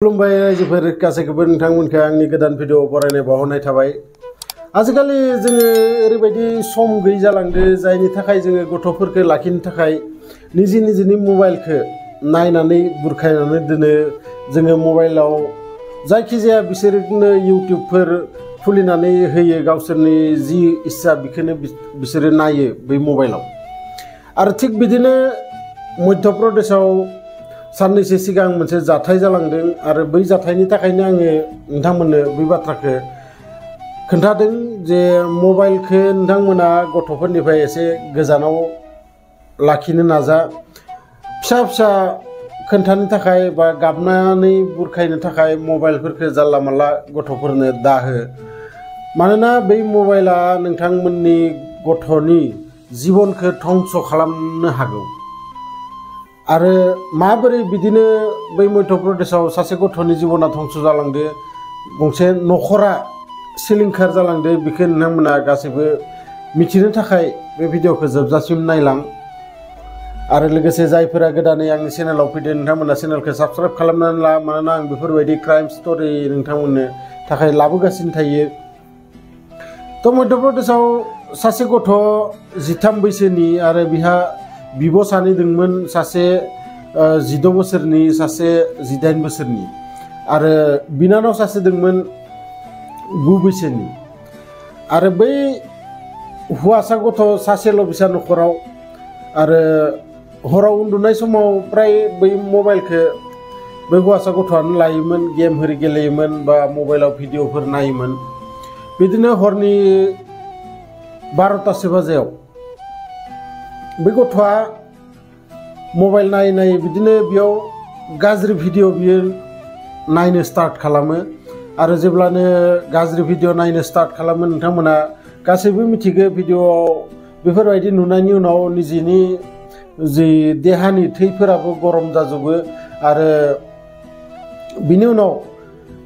खुलुमबाय रायजोफोर गासैखौबो नोंथांमोनखौ आंनि गोदान भिडिअ बरायनाय बावहरनाय थाबाय। आजिखालि जोङो ओरैबायदि सम गैयै जालांदो जायनि थाखाय जोङो गथ'फोरखौ लाखिनो थाखाय निजिनि मबाइलखौ नायनानै बुरखायनानै दोनो। जोङो मबाइलाव जायखिजाया बिसोरनो इउटिउबफोर खुलिनानै होयो, गावसोरनि जि इच्छा बेखौनो बिसोरो नायो बै मबाइलाव। आरो थिग बिदिनो मध्य प्रदेशआव साननैसो सिगां मोनसे जाथाय जालांदों आरो बै जाथायनि थाखायनो आङो नोंथांमोननो बै बाथ्राखौ खोन्थादों जे मबाइलखौ नोंथांमोना गथ'फोरनिफ्राय एसे गोजानाव लाखिनो नाजा। फिसा फिसा खोन्थानो थाखाय बा गाबनानै बुरखायनो थाखाय मबाइलफोरखौ जानला मानला गथ'फोरनो दाहो। मानोना बै मबाइला नोंथांमोननि गथ'नि जिबनखौ धंस खालामनो हागौ। आरो माबोरै बिदिनो बै मध्य प्रदेशआव सासे गथ'नि जिबना धंस जालांदो, गंसे न'खरा सिलिंखार जालांदो, बेखौ नोंथांमोना गासैबो मिथिनो थाखाय बे भिडिअखौ जोबजासिम नायलां। आरो लोगोसे जायफोरा गोदानै आंनि चेनेलाव फैदों नोंथांमोना चेनेलखौ साबस्क्राइब खालामनानै ला, मानोना आं बेफोरबायदि क्राइम स्ट'रि नोंथांमोननो थाखाय लाबोगासिनो थायो। थ' मध्य प्रदेशआव सासे गथ' 13 बैसोनि आरो बिहा बिब' सानै दंमोन, सासे 16 बोसोरनि, सासे 18 बोसोरनि आरो बिनानाव सासे दंमोन 9 बैसोनि। आरो बै हौवासा गथ' सासेल' बिसा न'खराव। आरो हराव उन्दुनाय समाव प्राय बै मबाइलखौ बै हौवासा गथ'आनो लायोमोन, गेम होरि गेलेयोमोन बा मबाइलाव भिडिअफोर नायोमोन। बिदिनो हरनि 12टासो बाजियाव बे गथ'आ मबाइल नायै बिदिनो बेयाव गाज्रि भिडिअ बियो नायनो स्टार्ट खालामो। आरो जेब्लानो गाज्रि भिडिअ नायनो स्टार्ट खालामो, नोंथांमोना गासैबो मिथिगौ भिडिअआव बेफोरबायदि नुनायनि उनाव निजिनि जि देहानि थैफोराबो गरम जाजोबो आरो बिनि उनाव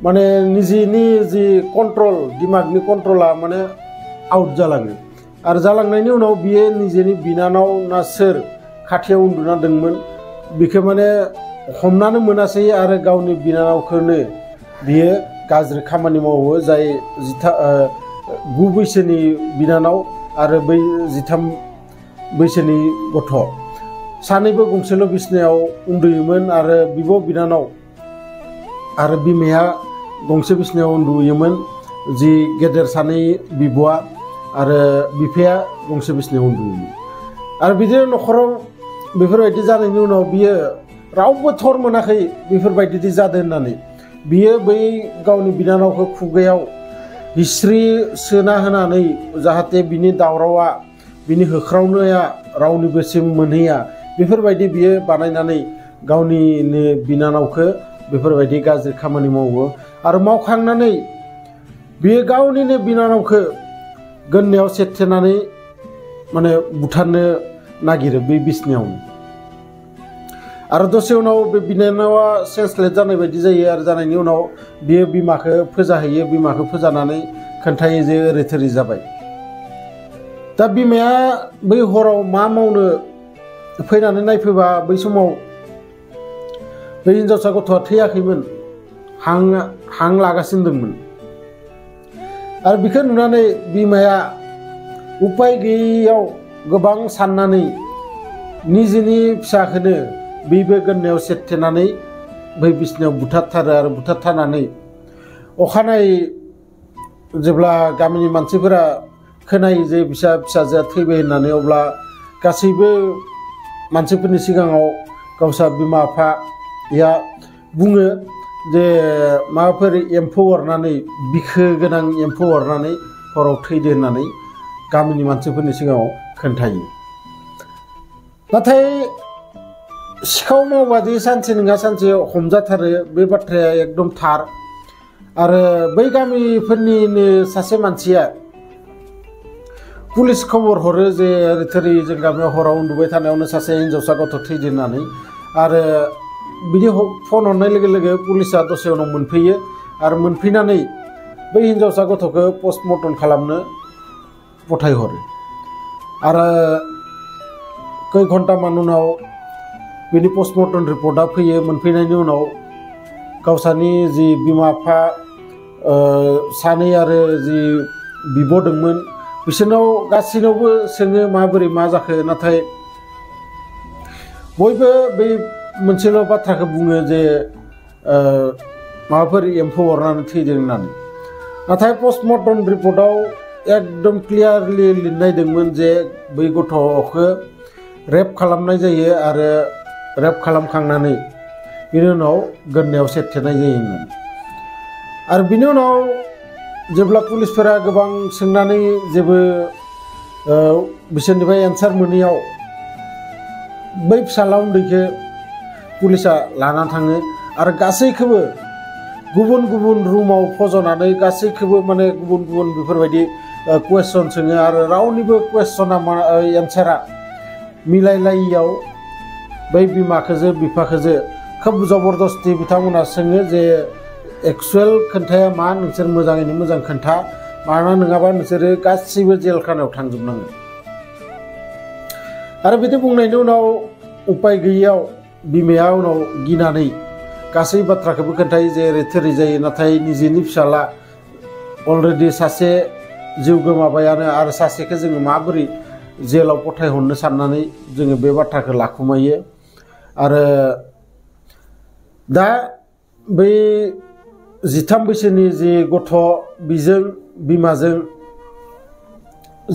माने निजिनि जि कन्ट्रल, दिमागनि कन्ट्रला माने आउट जालाङो। आरो जालांनायनि उनाव बियो निजेनि बिनानाव ना सोर खाथियाव उन्दुना दंमोन बेखौ माने हमनानो मोनासै आरो गावनि बिनानावखौनो बियो गाज्रि खामानि मावो। जाय 9 बैसोनि बिनानाव आरो बै 13 बैसोनि गथ' सानैबो गंसेल' बिसनायाव उन्दुयोमोन आरो बिब' बिनानाव आरो बिमाया गंसे बिसनायाव उन्दुयोमोन। जि गेदेर सानै बिब'आ आरो बिफाया गंसे बिसनायाव उन्दुयोमोन। आरो बिदिनो न'खराव बेफोरबायदि जानायनि उनाव बियो रावबो थर मोनाखै बेफोरबायदि जादों होननानै। बियो बै गावनि बिनानावखौ खुगायाव हिस्ट्रि सोना होनानै जाहाथे बिनि दावरावआ, बिनि होख्रावनाया रावनिबोसिम मोनहैया, बेफोरबायदि बियो बानायनानै गावनिनो बिनानावखौ बेफोरबायदि गाज्रि खामानि मावो। आरो मावखांनानै बियो गावनिनो बिनानावखौ गोदनायाव सेथेनानै माने बुथारनो नागिरो बै बिसनायावनो। आरो दसे उनाव बे बिनानावा सेन्सलेट जानाय बायदि जायो आरो जानायनि उनाव बियो बिमाखौ फोजाहैयो। बिमाखौ फोजानानै खोन्थायो जे ओरै थोरै जाबाय। दा बिमाया बै हराव मा मावनो फैनानै नायफैबा बै समाव बै हिन्जावसा गथ'आ थैयाखैमोन, हां लागासिनो दंमोन। आरो बेखौ नुनानै बिमाया उपाय गैयैयाव गोबां साननानै निजेनि फिसाखौनो बैबो गोदनायाव सेथेनानै बै बिसनायाव बुथारथारो। आरो बुथारथारनानै अखानायै जेब्ला गामिनि मानसिफोरा खोनायो जे फिसाजोआ थैबाय होननानै, अब्ला गासैबो मानसिफोरनि सिगाङाव गावसा बिमा बिफाया बुङो जे माबाफोर एम्फौ अरनानै, बिखो गोनां एम्फौ अरनानै हराव थैदो होननानै गामिनि मानसिफोरनि सिगाङाव खोन्थायो। नाथाय सिखाव मावबादि सानसे नङा सानसे हमजाथारो, बे बाथ्राया एकदम थार। आरो बै गामिफोरनिनो सासे मानसिया पुलिस खबर हरो जे ओरै थोरै जों गामियाव हराव उन्दुबाय थानायावनो सासे हिन्जावसा गथ' थैदो होननानै। आरो बिदि फन हरनाय लोगो लोगो पुलिसा दसे उनाव मोनफैयो आरो मोनफैनानै बै हिन्जावसा गथ'खौ पस्टमर्टम खालामनो पठायहरो। आरो कई घन्टामान उनाव बिनि पस्टमर्टम रिपर्टआ फैयो। मोनफैनायनि उनाव गावसानि जि बिमा बिफा सानै आरो जि बिब' दंमोन बिसोरनाव गासैनावबो सोङो माबोरै मा जाखो नाथाय बयबो बै मोनसेल' बाथ्राखौ बुङो जे माबाफोर एम्फौ अरनानै थैदों होननानै नाथाय पस्टमर्टम रिपर्टआव एकदम क्लियारलि लिरनाय दंमोन जे बै गथ'खौ रेप खालामनाय जायो आरो रेप खालामखांनानै बिनि उनाव गोदनायाव सेथेनाय जायो होननानै आरो बिनि उनाव जेब्ला पुलिसफोरा गोबां सोंनानै जेबो बिसोरनिफ्राय एन्सार मोनैयाव बै फिसाला उन्दैखौ पुलिसा लाना थाङो आरो गासैखौबो गुबुन गुबुन रुमाव फज'नानै गासैखौबो माने गुबुन गुबुन बेफोरबायदि कुवेश्चन सोङो आरो रावनिबो कुवेश्चना एन्सारा मिलायलायियाव बै बिमाखौजो बिफाखौजो खोब जबरदस्ति बिथांमोना सोङो जे एक्चुएल खोन्थाया मा नोंसोर मोजाङैनो मोजां खोन्था मानोना नङाबा नोंसोरो गासैबो जेल खानायाव थांजोबनांगोन आरो बिदि बुंनायनि उनाव उपाय गैयैयाव बिमाया उनाव गिनानै गासै बाथ्राखौबो खोन्थायो जे ओरै थोरै जायो नाथाय निजेनि फिसाला अलरेडि सासे जिउ गोमाबायानो आरो सासेखौ जोङो माबोरै जेलाव गथायहरनो साननानै जोङो बे बाथ्राखौ लाखुमायो आरो दा बै 13 बैसोनि जि गथ' बिजों बिमाजों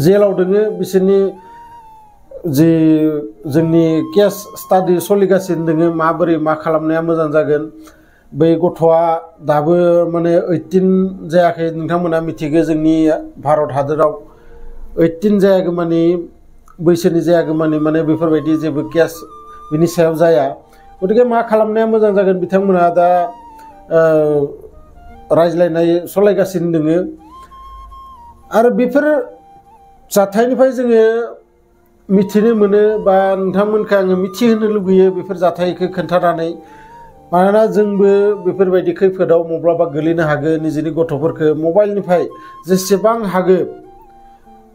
जेलाव दोङो बिसोरनि जि जोंनि केस स्टाडि सोलिगासिनो दोङो माबोरै मा खालामनाया मोजां जागोन बै गथ'आ दाबो माने 18 जायाखै नोंथांमोना मिथिगौ जोंनि भारत हादराव 18 जायागौमानि बैसोनि जायागौमानि माने बेफोरबायदि जेबो केस बिनि सायाव जाया गतिके मा खालामनाया मोजां जागोन बिथांमोना दा रायज्लायनाय सलायगासिनो दोङो आरो बेफोर जाथायनिफ्राय जोङो मिथिनो मोनो बा नोंथांमोनखौ आङो मिथिहोनो लुगैयो बेफोर जाथायखौ खोन्थानानै मानोना जोंबो बेफोरबायदि खैफोदाव माब्लाबा गोलैनो हागौ निजेनि गथ'फोरखौ मबाइलनिफ्राय जेसेबां हागौ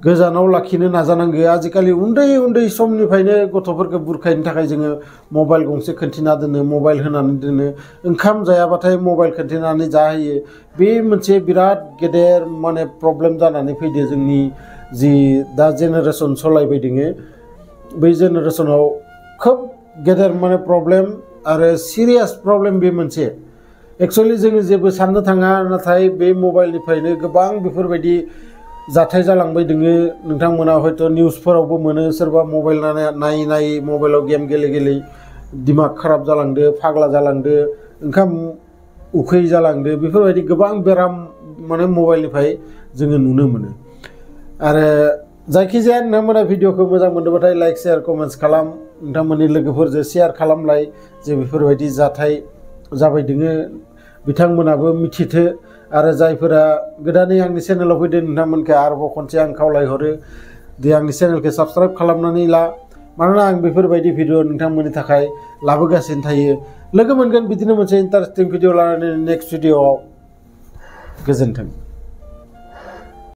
गोजानाव लाखिनो नाजानांगौ आजिखालि उन्दै उन्दै समनिफ्रायनो गथ'फोरखौ बुरखायनो थाखाय जोङो मबाइल गंसे खोन्थिना दोनो मबाइल होनानै दोनो ओंखाम जायाबाथाय मबाइल खोन्थिनानै जाहोयो बे मोनसे बिराद गेदेर माने प्रब्लेम जानानै फैदो जोंनि जि दा जेनेरेसन सलायबाय दोङो बै जेनेरेसनाव खोब गेदेर माने प्रब्लेम आरो सिरियास प्रब्लेम बे मोनसे एक्चुअलि जोङो जेबो साननो थाङा नाथाय बे मबाइलनिफ्रायनो गोबां बेफोरबायदि जाथाय जालांबाय दोङो नोंथांमोना हयथ' निउसफोरावबो मोनो सोरबा मबाइल नायै नायै मबाइलाव गेम गेले गेले दिमाग खाराब जालांदो फाग्ला जालांदो ओंखाम उखै जालांदो बेफोरबायदि गोबां बेराम माने मबाइलनिफ्राय जोङो नुनो मोनो आरो जायखिजाया नोंथांमोना भिडिअखौ मोजां मोनदोंबाथाय लाइक शेयार कमेन्ट्स खालाम नोंथांमोननि लोगोफोरजों शेयार खालामलाय जे बेफोरबायदि जाथाय जाबाय दोङो बिथांमोनाबो मिथिथो आरो जायफोरा गोदानै आंनि चेनेलाव फैदों नोंथांमोनखौ आरोबाव खनसे आं खावलायहरो दे आंनि चेनेलखौ साबस्क्राइब खालामनानै ला मानोना आं बेफोरबायदि भिडिअ नोंथांमोननि थाखाय लाबोगासिनो थायो लोगो मोनगोन बिदिनो मोनसे इन्टारेस्टिं भिडिअ लानानै नेक्स्ट भिडिअआव गोजोन्थों।